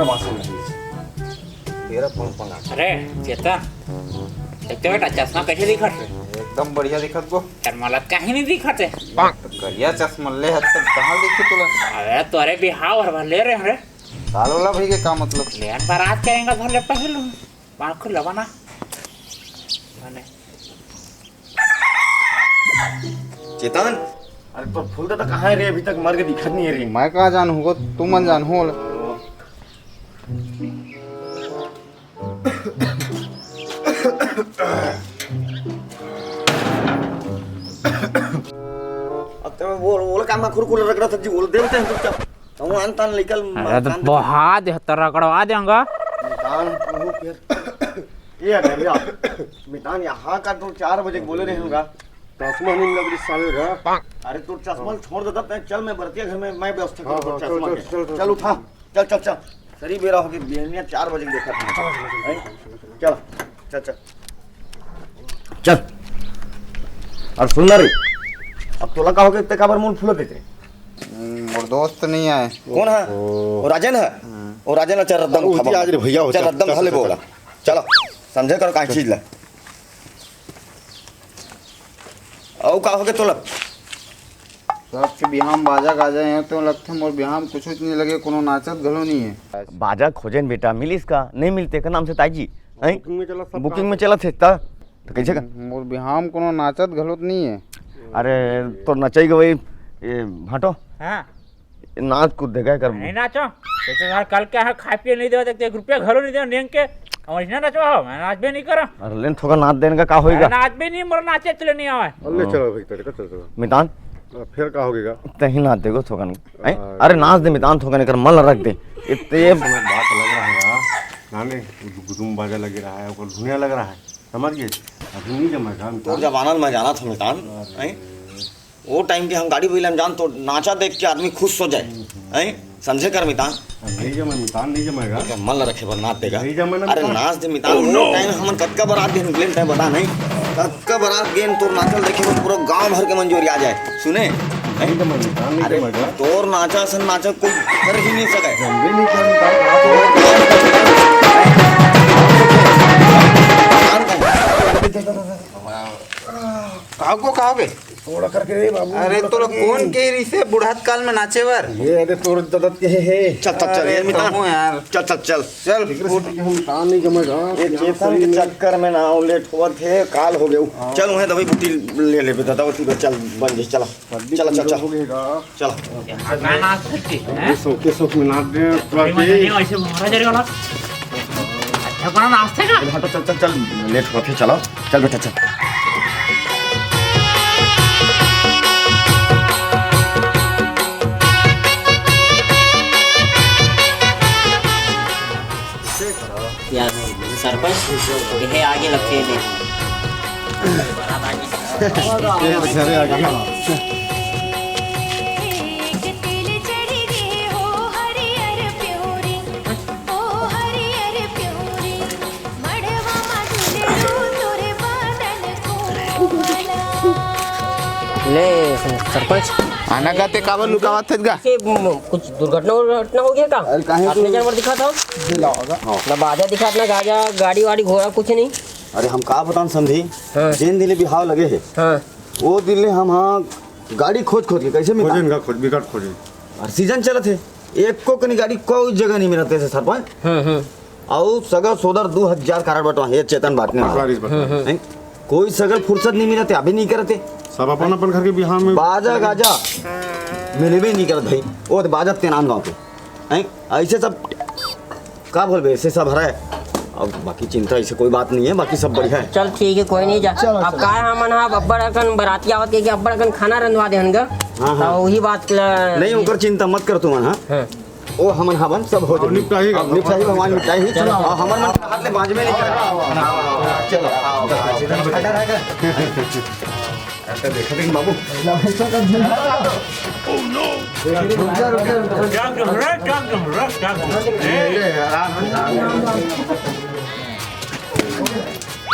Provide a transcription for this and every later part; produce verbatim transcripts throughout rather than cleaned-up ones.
मासूम चीज। तेरा पंग पंग आ। अरे, चेतन, देख तो बेटा, चश्मा कैसे दिखत हे? एकदम बढ़िया दिखत गो। यार, मला कहीं नहीं दिखत हे। तो करिया चश्मा ले हत, तब कहाँ दिखे तोला? अरे, तोरे बिहाव हर भर ले रहे हैं रे। काल वाला भाई के का मतलब? ले यार, बारात करेंगे, भर ले पहलू। बाखु लबा ना। माने। चेतन, अरे तोर फूल दादा कहाँ हे रे? अभी तक मर के दिखत नहीं हे रे। मैं कहाँ जानहूँ गो, तुमन जानहू ओला। अब तो वो, वो काम खुरकुर रगड़ा था जी, वो देवते हैं चुपचाप। कहूँ आन तान लेकर अरे तो मार-, बहा दे, तो रगड़वा देंगा। मितान, तू फिर। ये अरे भैया, मितान यहाँ का तो चार बजे बोले रहे होगा। चश्मा नहीं लग रही साले का। अरे तू चश्मा छोड़ देता, तैं चल, मैं बरतिया घर में मैं व्यवस्था हाँ, करूँ हाँ, चल, चश्मा चल, के। चल, चल, चल चल। उठा, चल, चल, चल। सरी बेरा हो गई, बिहनिया चार बजे देखा था। चल, चल, चल, चल। चल। चल। और सुन ना रे, अब तोला का हो गया, इतने काबर मुंह फुला देते? हम्म, मोर दोस्त नहीं आए। कौन है? ओ। वो राजन है? हम्म। वो राजन है, चल रद्दम ओ, उठी आज रे भैया, हो, चल चल, रद्दम चल, खा ले चल, बोला। चल। चलो, समझे करो काहे चीज ला। अउ का हो गया तोला? सबके बिहाव में बाजा गाजा हे, तो लगथे मोर बिहाव में कुछ नहीं लगे, कोनो नाचत घलो नहीं है। बाजा खोजेन बेटा, मिलिस का? नहीं मिलते का नाम से ताई जी, हैं? बुकिंग में चला सब बुकिंग काम। में चला थे ता? तो कैसे का? मोर बिहाव में कोनो नाचत घलो तो नहीं है। अरे, तो नचई गवई, ये भाटो। हाँ। नाच कूद देगा कर। नहीं नाचो। तो यार कल क्या है, खाए पिए नहीं देवा, एक रुपया घलो नहीं देवा, नेंग के। हम इसने नचवा हो, मैं नाच भी नहीं करा। अरे लेन थोका नाच देने का का होएगा? अरे नाच भी नहीं, मोर नाचे चले नहीं आवे। अल्ले चलो भाई, तरीका चल चलो। मितान? अब फिर का होगेगा? तही नाच देगो थोकन। हैं? अरे अरे नाच दे मितान, थोकन कर मन रख दे। इतने ये समय बात लग रहा है यार। नाने गुदुम बाजा लग रहा है, ऊपर धुनिया लग रहा है। समझ गए? अभी नहीं जमा काम। तोर जमाना में मैं जाना था मितान, हैं? वो टाइम के हम गाड़ी बइला में जान तो नाचा देख के आदमी खुश हो जाए, हैं? समझे कर मितान? नहीं जमा मितान, नहीं जमाएगा। मन ला रखे बर नाच देगा। नहीं जमा ना अरे मितान। नाच दे मितान। वो टाइम हमन कतका बरात दिन निकले तय बता नहीं, कतका बरात गेन तोर नाचल देखे बर पूरा गांव भर के मंजूरी आ जाए। सुने? नहीं जमा मितान, नहीं अरे जमाएगा। तोर नाचा असन नाचा कोई कर ही नहीं सके। जमबे नहीं कर मितान, आप और कहा को कहा बे? थोड़ा करके रे बाबू, अरे थोड़ा तोला करके। कौन के रिसे बुढ़त काल में नाचे बर? ये अरे तोर ददत के हे। चल चल चल अरे ये मितान। कहूँ यार। चल चल चल। चल। एकरे से हम तान नहीं जमेगा। ये चेतन के चक्कर में ना लेट होवत हे, काल हो गयो। हाँ। चल उहे दवाई बूटी ले लेबे दादा, तू चल बन जी चला। चला चल चल। हो गएगा। चला। ये सोखे सोख में नाच दे, थोड़ा अरे मजा नहीं, वैसे मारा जा रहा वाला। अच्छा, बड़ा नाश्ता का? हट, चल, चल, चल, लेट होत हे, चलो। चल बेटा, चल। यस, सरपंच, ये आगे लगते हैं। ये घरे आ गया। ले, सरपंच। आना का ते काबर लुकावत हस गा? के, म, कुछ दुर्घटना उर्घटना हो गया का? अरे, काहे अपने तू जानवर दिखा था? हाँ। ना बाजा दिखा, ना गाजा, गाड़ी वाड़ी, घोड़ा, कुछ नहीं। अरे, हम का बतान समधी, हाँ। जेन दिन ले बिहाव लगे हे, हाँ। वो दिन ले हम हाँ गाड़ी खोज खोज के कैसे मिला? खोजेन का, खोज, बिकट खोजेन। और सीजन चलत हे, एको कनी गाड़ी कोई जगह नहीं मिलत हे सरपंच। हम्म, हम्म। अउ सगर सोदर दू हजार कारड बंटवा हे, चेतन बांटने वाला। बारिश बता। हम्म, हम्म। हैं? कोई सगर फुर्सत नहीं मिलत हे, अभी नहीं करत हे। सब अपन अपन घर के बिहाव में बाजा गाजा मिलबे नहीं करत भाई। वो तो बाजत के नाम गाँव के। हैं? ऐसे सब का बोलबे, ऐसे सब हरे। अब बाकी चिंता ऐसे कोई बात नहीं है, बाकी सब बढ़िया है। चल ठीक है, कोई नहीं जा। चलो, अब चलो। का हमन हा अब्बड़ अकन बराती आवत के, के अब्बड़ अकन खाना रंधवा देहन गा। हाँ, हाँ। तो वही बात ला नहीं, ओकर चिंता मत कर तुमन, हाँ। हाँ। ओ हमन हावन, सब हो अब जाही। निपटाही अब निपटाही, भगवान निपटाही। चलो। अब हमर मन के हाथ ले बांझबे नहीं करे। चलो, आओ, आओ, आओ। अच्छा, देखा देख बाबू। रुक जा, रुक जा, रुक जा। क्या कर रहा है? क्या कर रहा है? क्या कर रहा है? ए!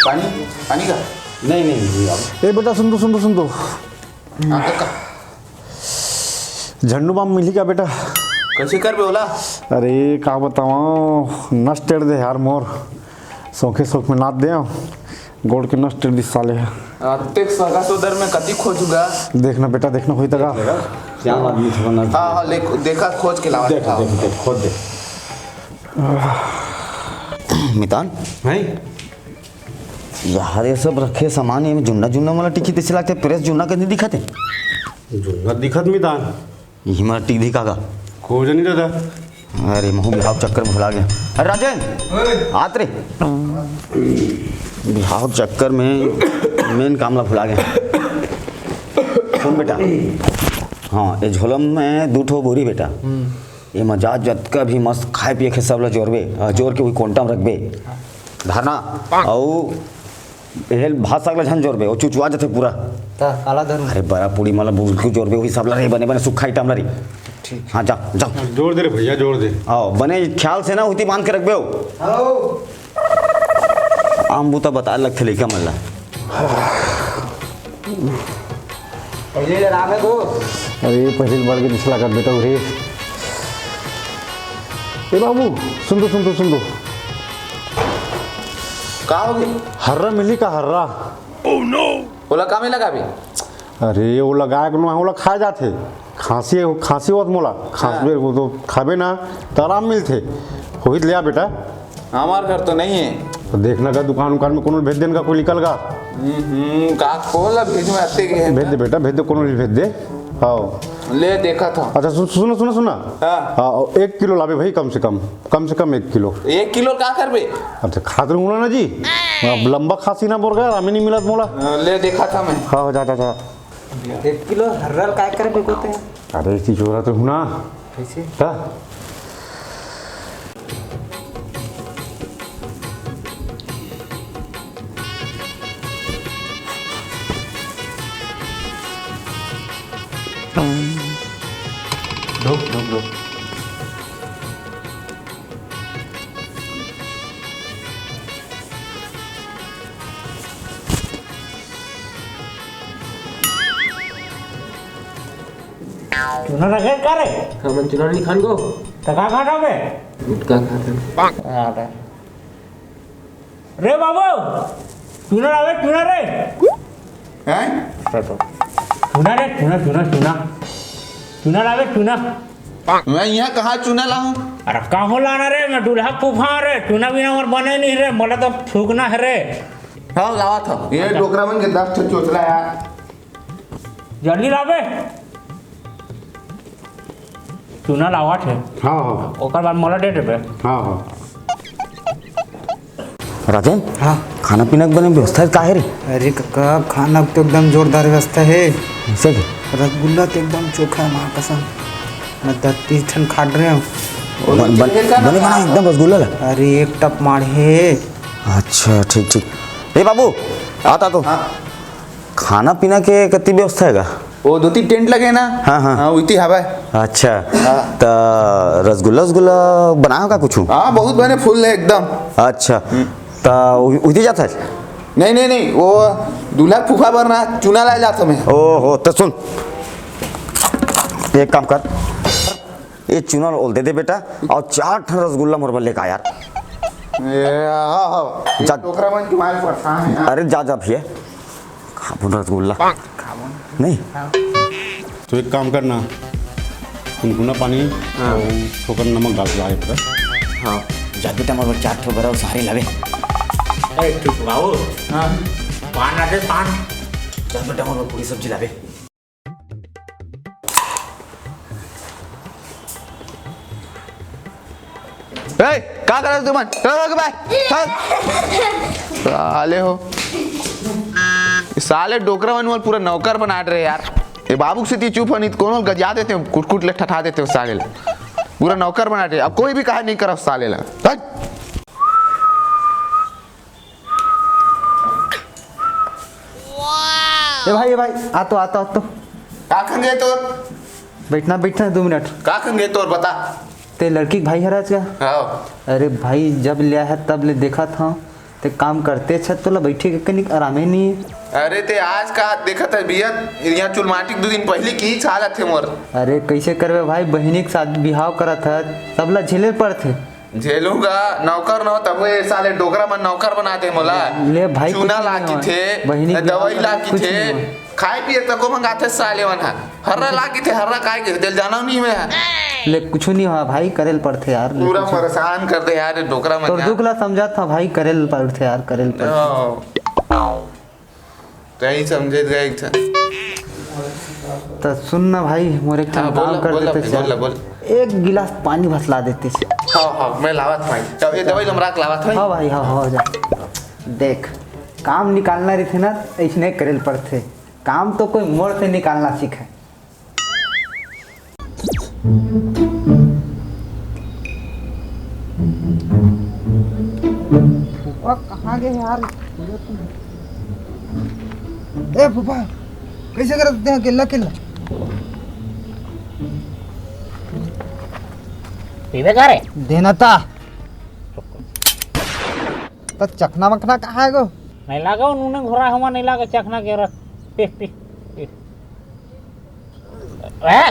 पानी, पानी का? नहीं, नहीं, नहीं, बाबू। ए बेटा, सुन तो, सुन तो, सुन तो। हाँ, काका। झंडू बाम मिली का बेटा? कइसे करबे ओला? अरे, का बतावं, नस टेड़ दे यार मोर। सौखे सौख में नाद दे, गोड़ के नस टेड़ दिस साले ह। अतेक सगा सोदर में कति खोजहूँ गा। देखना बेटा, देखना होही त गा। क्या आदमी था ना? हाँ, हाँ, ले, देखा, खोज के लावा देख, था। देख, देख, खोज दे। मितान? हैं? यार, ये सब रखे सामान, ये में जुन्ना, जुन्ना मोला टिकी तइसे लागथे, प्रेस जुन्ना कइसे दिखत हे? जुन्ना दिखत मितान। इही मा टिक दिखा का? खोज नहीं दादा। अरे, महू बिहाव चक्कर में भुला गया। अरे राजेन, आत रे। बिहाव चक्कर में मेन काम ला भुला गया। सुन बेटा, हाँ, ये झोलम में दू ठो बोरी बेटा। ये मा जा, जतका भी मस्त खाए पिए के सब ला जोरबे, अ, जोर के वही कोंटा में रखबे। धरना, अउ एहल भात साग ला झन जोरबे, ओ चुचुआ जथे पूरा। त काला धरू? अरे बरा पूड़ी मला बिल्कुल जोरबे, वही सब ला रे, बने बने सुक्खा आइटम ला रे। ठीक। हाँ, जा, जा। जोर दे रे भैया, जोर दे। आओ, बने ख्याल से ना उती बांध के रखबे हो। आओ। आम बूता बता लगथे लइका मन ला। पहले ले राम है को। अरे, पहले बढ़ के निचला कर बेटा, उरे। ए बाबू, सुन तो, सुन तो, सुन तो। का हो गया? हर्रा मिली का हर्रा? ओला का में लगाबे? अरे, वो लगाए कोनो, ओला खाए जाथे। खांसी, खांसी होत मोला। खांसबे, हाँ। वो तो खाबे ना, त आराम मिलथे। होही त ले आ बेटा। हमार घर तो नहीं है। तो देखना का दुकान उकान में कोनो भेज देन का, कोई निकल गा। हम्म, हम्म, का कोला भेज में आते गए हैं। भेज दे बेटा, भेज दे, कोनो भी भेज दे। हाँ। ले देखा था। अच्छा, सुन, सुनो, सुनो, सुना। हाँ। हाँ, एक किलो लाबे भाई, कम से कम, कम से कम एक किलो। एक किलो का करबे? अच्छा, खात रहूँ ना जी। अब लंबा खांसी ना बोल गया, आराम ही नहीं मिला मोला। हाँ, ले देखा था मैं। हाँ, जा, जा, जा। एक किलो हर्रा ल काय करबे कोते? अरे, इसी जोरा तो हूँ ना। कैसे? ता? ढोक, ढोक, ढोक। चुना रखे का रे? हमन चुना नहीं खान को। त का खात हवे? गुटखा खात हन। अरे। रे बाबू, चुना लावे, चुना रे। हैं? चुना रे, चुना, चुना, चुना। चुना लावे, चुना। मैं यहाँ कहाँ चुना लाऊं? अरे, कहाँ लाना रे? मैं दूल्हा फूफा रे, चुना बिना मोर बने नहीं रे, मोला तो फूकना है रे। हाँ, लावा था। ये अच्छा। डोकरा मन के दस ठो चोचला यार। जल्दी लाबे। चुना लावत हे। हाँ, हाँ। ओकर बाद मोला दे देबे। हाँ, हाँ। राजन, हाँ। खाना पीना के बने व्यवस्था का हे रे? अरे कका, खाना के तो एकदम जोरदार व्यवस्था हे। ऐसे के? रसगुल्ला तो एकदम चोखा हे, माँ कसम। मैं दस तीस ठन खा डरे हूँ। बन, बन, बने बना एकदम रसगुल्ला ला। अरे एक टप मार हे। अच्छा, ठीक, ठीक। ए बाबू, आता तो। हाँ। खाना पीना के कति व्यवस्था हे गा? वो दो तीन टेंट लगे ना? हाँ, हाँ। हाँ, उती हवय। अच्छा। हाँ। त रसगुल्ला, रसगुल्ला बनाए हो का कुछु? हाँ, बहुत बने, फुल है एकदम। अच्छा। हम्म। त उ-, उती जात हे? नहीं, नहीं, नहीं, वो दूल्हा फूफा बर ना चुना लाए जात हमें। ओहो, त सुन, एक काम कर, ये चुना ओल दे दे बेटा, अउ चार ठन रसगुल्ला मोर बर लेके आ यार। ए, हाँ, हाँ। जा। डोकरा मन के मारे परेशान है यार। अरे जा, जा भैया, खाबो रसगुल्ला। खाबो। नहीं? हाँ। तो एक काम करना, गुनगुना पानी हाँ। अउ थोकन नमक डाल के लाए बेटा। हाँ। जा बेटा, मोर बर चार ठो बरा अउ सारे लावे। ए, चुप बाबू। हाँ। पान ला दे, पान। जा बेटा, मोर बर पूरी सब्जी लावे। ए, का करत तुमन? चलो, चलो, बाय। चल। साले हो। साले डोकरा मन मोला पूरा नौकर बना डरे यार। ये बाबू के सेती चुप हन, कोनो गजा देते हो, कुटकुट ले ठठा देते हो साले ले। पूरा नौकर बना डरे। अब कोई भी कहा नहीं करा साले ला। हट। ए भाई, ए भाई, आ तो, आ तो, आ तो। का खंगे तोर? बैठना, बैठना दो मिनट। का खंगे तोर, बता। ते लड़की के भाई हरच का? हाँ। अरे भाई, जब ले आया तब ले देखत हंव, ते काम करते छ, तोला बैठे के कनिक आरामे नहीं है। अरे ते आज का देखत है बियत, यहाँ चुलमाटी के दू दिन पहले की छा जाथे मोर। अरे कैसे करबे भाई, बहिनी के साथ बिहाव करत है, सबला झेले पड़थे। झेलूंगा, नौकर न हो तब ये साले डोकरा मन नौकर बनाते मोला। ले भाई, चूना कुछ नहीं लागी हुआ। थे, बहिनी के दवाई बिहाव लागी कुछ थे। नहीं हुआ। खाए पिए तको मंगाथे साले मन ह। हर्रा लागी थे, हर्रा काय के दिल जाना नहीं मैं। ले कुछ नहीं हुआ भाई, करेल पड़थे यार। पूरा कुछ परेशान कर दे यार ये डोकरा मन तोर यार। दुख ला समझत था भाई, करेल पड़थे यार, करेल पड़थे। ओ। तही समझे गए एक ठन। त सुन ना भाई, मोर एक ठन हाँ, काम बोल, कर बोल, देते बोल, यार। बोल। एक गिलास पानी भसला देते। हाँ, हाँ, मैं लावत भाई। तब ये दवाई लमरा के लावत भाई। हाँ भाई, हाँ, हो जा। देख, काम निकालना रहिथे ना, ऐसने करेल पड़थे। काम तो कोई मोर से निकालना सीखे। फूफा कहाँ गए यार? ए फूफा, कैसे करत हे अकेला अकेला? पीबे का रे? देना ता। त चखना मखना कहाँ है गो? नहीं लागा, उन्होंने घोरा हुआ नहीं लागा चखना के रस। पी, पी, पी। ए?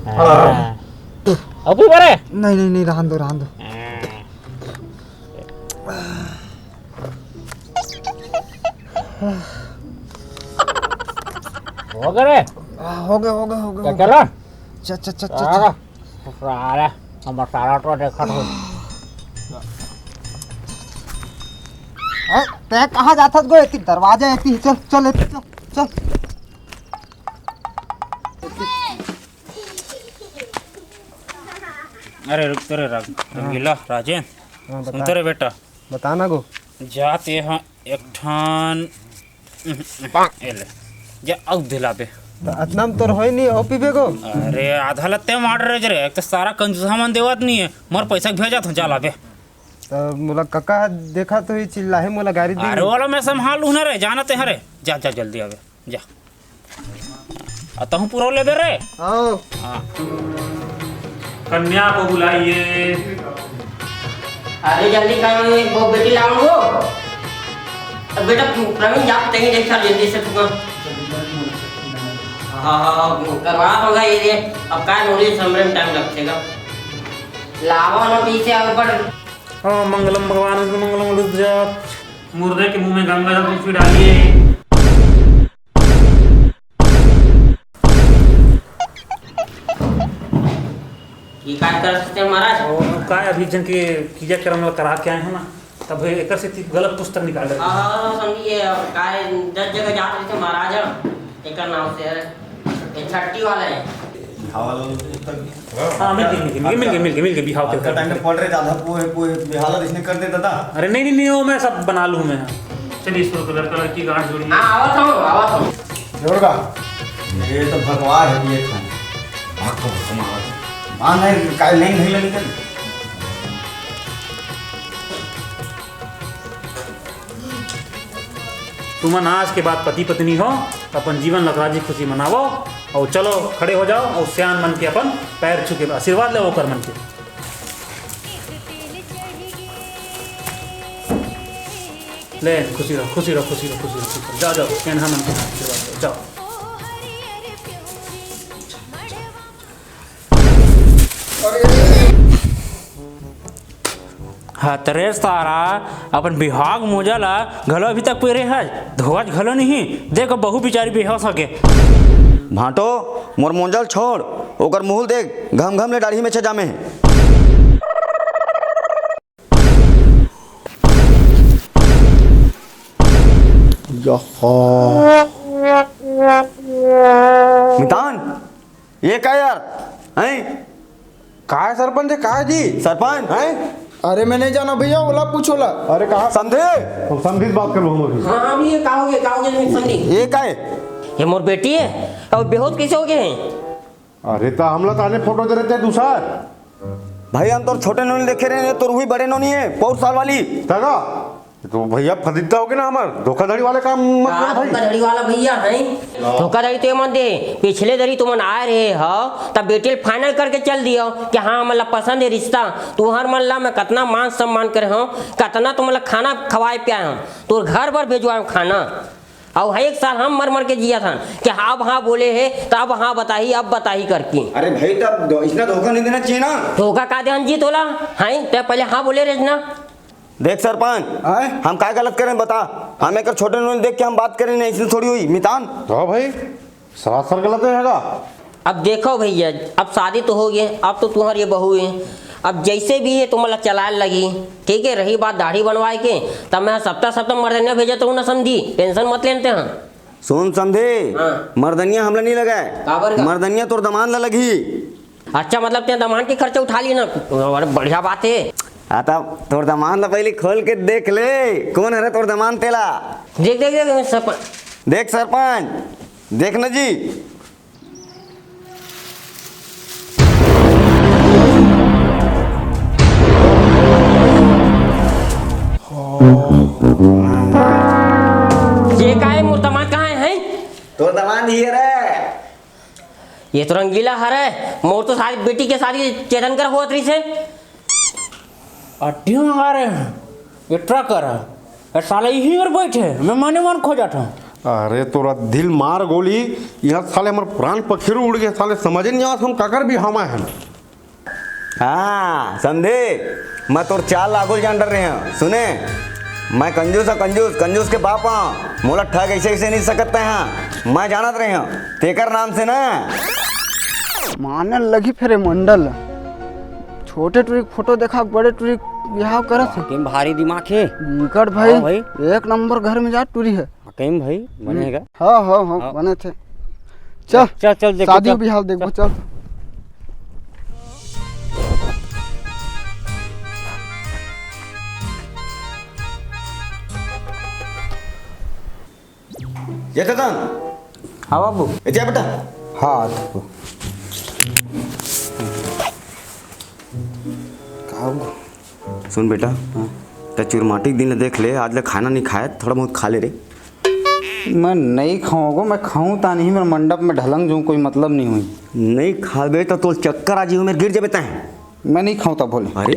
हाँ। अभी बरे? नहीं, नहीं, नहीं, रहन दो, रहन दो। हो गए रे? आ, हो गए, हो गए, हो गए, क्या हो कर गए। रहा? च, च, च, च, च। सारा, सारा, हम सारा तो देखा था। ए, तै कहाँ जाथस गो? एती दरवाजा एती, चल, चल, एती, चल, चल। अरे रुक तो रे, रंगीला, राजेन, हाँ, सुन बता। तो रे बेटा। बता ना गो। जा ते हाँ एक ठन, ए ले, जा अउ दिलाबे। त अतना में तोर होय नहीं, अउ पीबे गो? अरे आधा लत्ते मार रे रे, एक तो सारा कंजूसा मन देवत नहीं है, मोर पैसा भेजत हूँ, जा लाबे। त मोला कका देखा तो ही चिल्लाही, मोला गारी दी। अरे वाला मैं संभाल लूँ ना रे, जाना ते हरे, जा जा जल्दी आबे। जा। आ तहूँ पुरौ लेबे रे। आओ। हाँ। कन्या को बुलाइए। अरे जल्दी कर, वो बेटी लाऊंगो। अब बेटा प्रवीण जा, तेरी देखा जल्दी से तू। हाँ, हाँ, हाँ, करवा दूंगा ये, ये। अब काय बोलिए, समरे में टाइम लगेगा। लावा ना पीछे आगे बढ़। हाँ, मंगलम भगवान विष्णु मंगलम गरुड़ ध्वजा। मुर्दे के मुंह में गंगा जल तुलसी डालिए। ये काय कर सकते हैं महाराज? और काय अभी जन के क्रियाक्रम ला करा के आए हैं ना, तब एकर से ती गलत पुस्तक निकाल रहे हैं। हाँ, हाँ, हाँ, समझिए, और काय दस जगह जात रहे थे महाराज, एकर नाम से है, ये छट्टी वाला है। बिहाव वाला उत्तर भी। हाँ, मिल गई, मिल गई, मिल गई, मिल गई, मिल गई, बिहाव के आपका उत्तर। टाइम पे पढ़ रहे, ज्यादा पूरे, पूरे बिहाव वाला इसने कर दे दादा। अरे नहीं, नहीं, नहीं, वो मैं सब बना लूँ मैं। चलिए, शुरू करो, लड़का लड़की गांठ जोड़िए। हाँ, आवत हूँ, आवत हूँ। जोड़ का? ये तो भगवा है, ये खान। भाग तो भगवा है। मान है, काहे नहीं, नहीं लगी कर? तुमन आज के बाद पति पत्नी हो, अपन जीवन ला राजी खुशी मनावो। और चलो, खड़े हो जाओ और सियान मन के अपन पैर छू के आशीर्वाद ले ओकर मन के। ले, खुशी रहो, खुशी रहो, खुशी रहो, खुशी रहो, खुशी रहो। जाओ, जाओ, सियान मन के आशीर्वाद लो, जाओ। हतरे सारा, अपन बिहाव मोजा ला घलो अभी तक पेरे हस, धोवत घलो नहीं। देखो, बहू बिचारी बेहोश होगे। भांटो, मोर मोजा ल छोड़, ओकर मुंह ल देख, घम घम ले डाढ़ी में छे जामे हे। यहा। मितान, ये का यार? हैं? काय सरपंच, काय जी? सरपंच? हैं? अरे मैं नहीं जाना भैया, ओला पूछो ला। अरे कहा समझे? हम समझी बात कर लो हम अभी। हाँ, हाँ भैया, का हो गया, का हो गया, नहीं समझी। ये का है? ये मोर बेटी है, और बेहोश कैसे हो गए हैं? अरे तो हमला ताने फोटो दे रहे थे दूसर। भाई हम तोर छोटे नोनी देखे रहे, तोर हुई बड़े नोनी है, पौर साल वाली। तगा? तो भैया, फदिद्दा हो गे ना हमर, धोखाधड़ी वाले काम मत का करो भाई। धोखाधड़ी वाला भैया है? धोखाधड़ी तो ये मत दे। पिछले दरी तुमन आए रहे हो, तब बेटी ल final करके चल दियो कि हाँ, हमन ला पसंद है रिश्ता। तुहर मन ला मैं कतना मान सम्मान करे हूँ, कतना तुमन ला खाना खवाए पियाए हूँ, तोर घर बर भेजवाए हूँ खाना। अउ एक साल हम मर मर के जिया था कि हाँ, अब हाँ बोले है, तो अब हाँ बताही, अब बताही करके। अरे भाई, तब दो-, इसना धोखा नहीं देना चाहिए ना। धोखा का देहन जी तोला? हैं, ते पहले हाँ बोले रहे ना। देख सरपंच, आय? हम का गलत करें बता? हम एकर छोटे नोन देख के हम बात करें, नहीं इसने थोड़ी हुई मितान। हाँ भाई, सरासर गलत है का? अब देखो भैया, अब शादी तो हो गई, अब तो तुम्हारी ये बहू है, अब जैसे भी है तुम लोग चलाए लगी, ठीक है। रही बात दाढ़ी बनवाए के, तब मैं सप्ताह सप्ताह मर्दनिया भेजत रहूँ ना समधी, tension मत लेते हैं। सुन समधी, हाँ। मर्दनिया हमला नहीं लगाए, काबर का? मर्दनिया तोर दमान ला लगी। अच्छा, मतलब तें दमान के खर्चा उठा लिए ना, अरे बढ़िया बात है। हाँ, तब तोर दमान ला पहले खोल के देख ले, कौन हरे तोर दमान तेला। देख, देख, देख, सरपंच। देख सरपंच, देख ना जी। ये का है, मोर दमाद कहाँ है, हैं? तोर दमाद ही रे। ये तो रंगीला हरे, मोर तो सारी बेटी के शादी चेतन कर होत रही से। अड्डी मंगा रहे हैं, ये ट्रक कर। ए साले यहीं पर बैठे, मैं मने मन खोजत हूँ। अरे तोरा दिल मार गोली, यहाँ साले हमर प्राण पखेरु उड़ गए, साले समझे नहीं आवत हम काकर भी हमा है। हाँ समझे, मैं तोर चाल लागुल जान डर रहे हैं। सुने, मैं कंजूस हूँ, कंजूस, कंजूस के बाप हूँ। मोला ठग ऐसे ऐसे नहीं सकते हैं, मैं जानत रहे हूँ तेकर नाम से ना। माने लगी फेरे मंडल। छोटे टुरी के फोटो देखा, बड़े टुरी के बिहाव करत हे। वाकई में भारी दिमाग हे। निकट भाई, हाँ भाई। एक नंबर घर में जा टुरी हे। वाकई में भाई, बने हम्म। हे का? हाँ, हाँ, हाँ, हाँ। बने थे। चल, चल, चल, देखो, शादी चल। बिहाव देखबो, चल। चल। ये चेतन। हाँ बाबू। ये जा बेटा। हाँ, देखो। का हो? सुन बेटा, हाँ। त चुरमाटी के दिन ले देख ले, आज ले खाना नहीं खाया, थोड़ा बहुत खा ले रे। मैं नहीं खाऊंगा, मैं खाऊं ता नहीं, मैं मंडप में ढलंग जाऊं, कोई मतलब नहीं हुई। नहीं खाबे त तोल चक्कर आ जी, मेरे गिर जाबे तैं। मैं नहीं खाऊं ता बोले। अरे,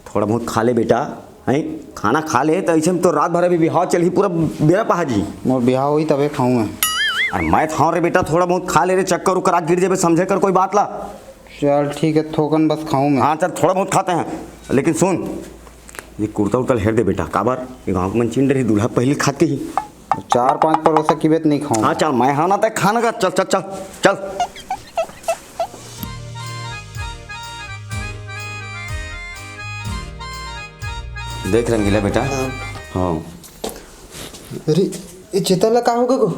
थोड़ा बहुत खा ले बेटा, हैं? खाना खा ले, त ऐसे में तो रात भर अभी बिहाव चलही, पूरा बेरा पहा जी। मोर बिहाव होई तबे खाऊं मैं। अरे मैं थाव रे बेटा, थोड़ा बहुत खा ले रे, चक्कर उक्कर आ गिर जाबे, समझे कर कोई बात ला। चल ठीक है, थोकन बस खाऊं मैं। हाँ चल, थोड़ा बहुत खाते हैं, लेकिन सुन, ये कुर्ता उर्ता ल हेर दे बेटा, काबर ये गाँव के मन चिन डरही, दूल्हा पहिली खाके ही। चार पांच परोसा की बेत नहीं खाऊं। हाँ चल, मैं हाँ ना तय खाना का, चल चल चल चल। देख रंगीला बेटा। हाँ। हाँ। अरे, ये चेतन ला का हो गे गो?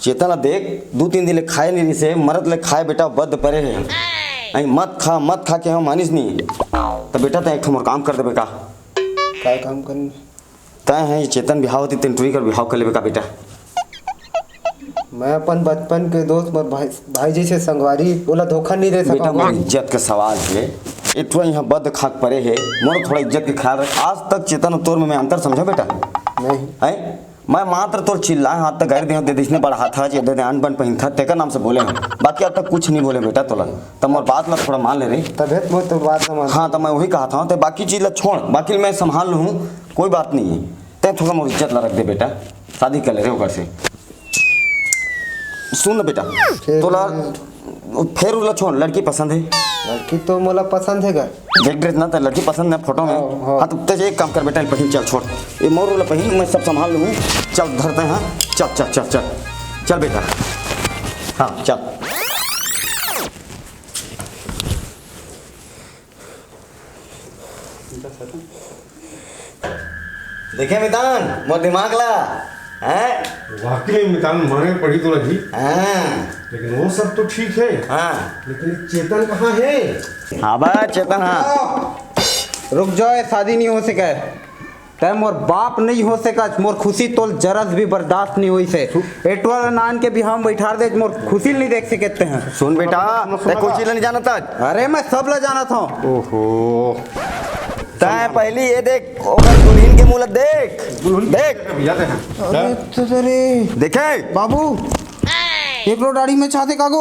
चेतन ला देख, दू तीन दिन ले खाए नहीं रिसे, मरत ले खाए बेटा, बद परे हे। आई मत खा, मत खा के हम मानिस नहीं। त बेटा, तैं एक ठो मोर काम कर देबे का? काय काम करना? तैं है चेतन बिहाव होती, तेन टुरी कर बिहाव कर लेबे का बेटा? मैं अपन बचपन के दोस्त, मोर भाई, भाई जैसे संगवारी, ओला धोखा नहीं दे बेटा, सकूंगा। मोर इज्जत के सवाल हे, ए ठो यहाँ बद खाक परे हे, मोर थोड़ा इज्जत के ख्याल रख। आज तक चेतन अउ तोर में मैं अंतर समझा बेटा? नहीं। हैं? मैं मात्र तोर चिल्लाए हाथ तक गाड़ी दे, दे, इसने बड़ा हाथ है, जे दे, दे, अन बन पहिन था, तेकर नाम से बोले हूँ। बाकी अब तक कुछ नहीं बोले बेटा तोला। त मोर बात ला थोड़ा मान ले रे। तबे तो मोर तो बात ला मान। हाँ, त मैं वही कहा था, ते बाकी चीज ला छोड़, बाकी मैं संभाल लूँ, कोई बात नहीं है। तैं थोड़ा मोर इज्जत ला रख दे बेटा, शादी कर ले रे ओकर से। सुन ना बेटा, फिर तोला फेर उला छोड़, लड़की पसंद है? लड़की तो मोला पसंद है गा। देख ड्रेस ना, त लड़की पसंद है फोटो में। हाँ, हाँ। हाँ, तो तेज एक काम कर बेटा, पहिन चल, छोड़। ये मोर उला पहिन, मैं सब संभाल लूँ। चल, धरते हैं। चल, चल, चल, चल। चल बेटा। हाँ, चल। देखे मितान, मोर दिमाग ला, हैं? वाकई में मितान मारे पड़ी तोला जी। हाँ। लेकिन वो सब तो ठीक है। हाँ। लेकिन चेतन कहाँ है? हाँ बा, चेतन, हाँ। रुक जाओ, ये शादी नहीं हो सके। तै मोर बाप नहीं हो सकत, मोर खुशी तोल जरस भी बर्दाश्त नहीं होई से। एटवा ला नान के बिहाव में बैठार दे, मोर खुशी नहीं देख सके तै। सुन बेटा, सुन, सुन, तै सुन। कोई चीज नहीं जानत आज। अरे मैं सब ला जानत हूँ। ओहो। तैं पहली ये देख, ओकर दुल्हिन के मुंह ला देख। दुल्हिन देख। भैया देख। अरे तो रे। देखे? बाबू, एकरो दाढ़ी में छाते कागो।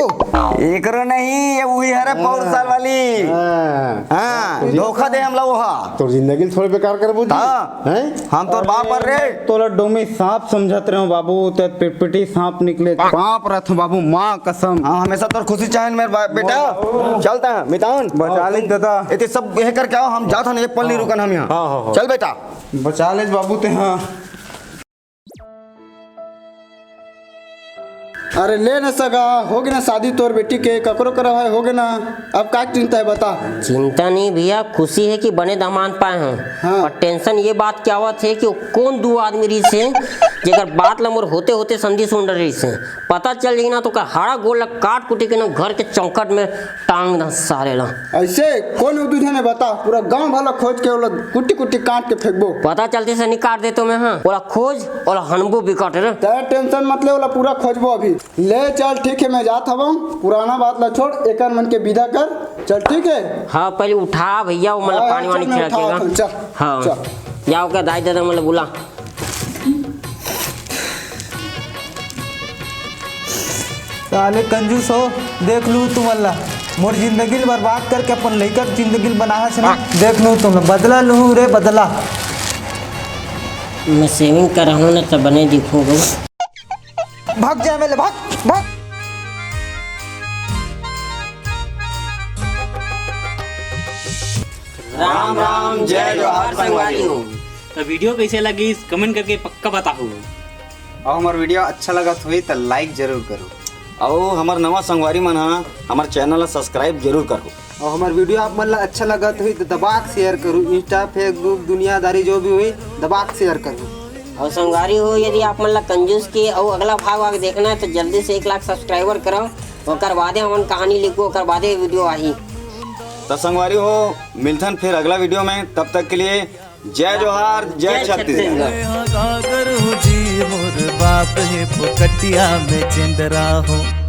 एकरो नहीं, ये वही हरे पौर साल वाली। हाँ। हाँ, धोखा दे हमला ओहा। तोर जिंदगी थोड़े बेकार करबो जी। हाँ। हैं? हम तोर बाप हर रे। तोला डोमी सांप समझत रहे हो बाबू, ते पिटपिटी सांप निकले। बाप रथ बाबू, माँ कसम। हाँ, हमेशा तोर खुशी चाहे मेरे बा-, बेटा। चलता है, मितान। बचा ले दादा। इतने सब ये करके आओ, हम जात हन, एक पल नहीं रुकन हम यहाँ। हाँ, हाँ, हाँ। चल बेटा। बचा ले बाबू ते, हाँ। अरे ले न सगा, होगे ना शादी तोर बेटी के, ककरो करा है, होगे ना। अब का चिंता है बता। चिंता नहीं भैया, खुशी है कि बने दामाद पाए हैं। हाँ। पर टेंशन ये बात के आवत है कि वो कौन दू आदमी रहिस हे, जेकर बात ला मोर होते होते समझी सुन रहिस हे। पता चल जाही ना तो ओकर हाड़ा गोड़ ला काट कुटी के ना घर के चौकट में टांग दा सारे ला। ऐसे कौन हो दू झने बता, पूरा गांव भला खोज के ओला कुटी कुटी काट के फेंकबो। पता चलते से नहीं काट देतो मैं, हाँ। ओला खोज, ओला हनबो बिकट रे। ते टेंशन मत ले, ओला पूरा खोजबो अभी। ले चल ठीक है, मैं जात हवं, पुराना बात ला छोड़, एकर मन के विदा कर। चल ठीक है। हाँ, पहले उठा भैया, वो मतलब हाँ, पानी वानी चल, मैं छिड़केगा। उठावत हूँ, चल, हाँ। चल। जाओ का दाई दादा मतलब बुला। साले कंजूस हो, देख लू तुमन ला, मोर जिंदगी ल बर्बाद करके अपन लइका के जिंदगी ल बनाहस ना। देख लू तुम ला, बदला लूहूं रे बदला। मैं सेविंग करहूं ना त बने दिखूंगा। भाग जा मेले, भाग, भाग। राम राम, जय जोहार संगवारी हो। तो वीडियो कैसे लगी, कमेंट करके पक्का बताओ। और हमार वीडियो अच्छा लगत होई तो लाइक जरूर करो। और हमार नवा संगवारी मन हा हमार चैनल ला सब्सक्राइब जरूर करो। और हमार वीडियो आप मन ला अच्छा लगत होई तो दबा के शेयर करो, इंस्टा, फेसबुक, दुनियादारी जो भी होई, दबा के शेयर करो। और संगवारी हो, यदि आप मन ला कंजूस के और अगला भाग वाग देखना है तो जल्दी से एक लाख सब्सक्राइबर करो, ओकर बादे हमन कहानी लिखबो, ओकर बादे वीडियो आही। तो संगवारी हो, मिलथन फिर अगला वीडियो में, तब तक के लिए जय जोहार, जय जय छत्तीसगढ़। छत्तीसगढ़। गागर हो जी मोर बाप हे फोकटिया में चेंदरा हो।